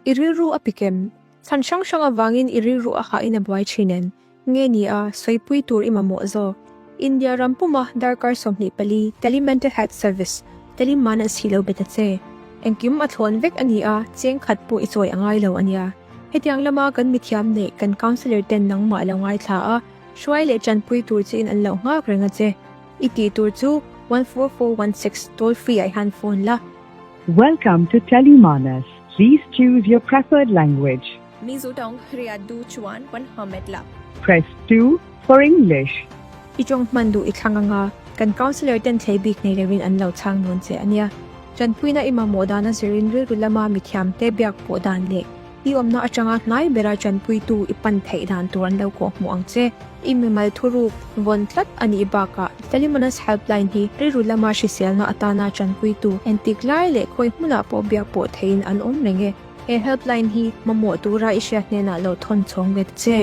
I rilru a pik em? Chhan hrang hrang avangin i rilru a hahin a buai thin em? Nge ni a, sawipui tur i mamawh zawk? India ram puma darkar 24 Tele Mental Health Service, Tele Manas hi lo be ta che. Engkim a thlawn vek a ni a, cheng khat pawh i chawi a ngai lo a nia. Hetiang lama kan mithiam neih kan counsellor ten nangmah lo ngaithla a, hruai leh tanpui tur chein an lo nghak reng a che. I tih tur chu 14416 toll free ah hian phone la. Welcome to Telemanas. Please choose your preferred language. Mizo tawng riat duh chuan kan hmet la. Press 2 for English. I tawng hman duh i thlang anga kan counsellor ten thlei bik nei loin an lo chhang dawn che a nia. Tanpuina i mamawh dan a zirin rilru lama mithiam te biak pawh dan leh i awmna atanga hnai bera tanpuitu i pan theih dan tur an lo kawh hmuh ang che. I mimal thuruk vawn tlat a nih bakah Telemanas Helpline hi rilru lama hriselna atana tanpuitu entik lai leh khawi hmunah pawh biak pawh theihin an awm reng e. He helpline hi mamawh tura i hriat hnenah lo thawn chhawng ve ta che.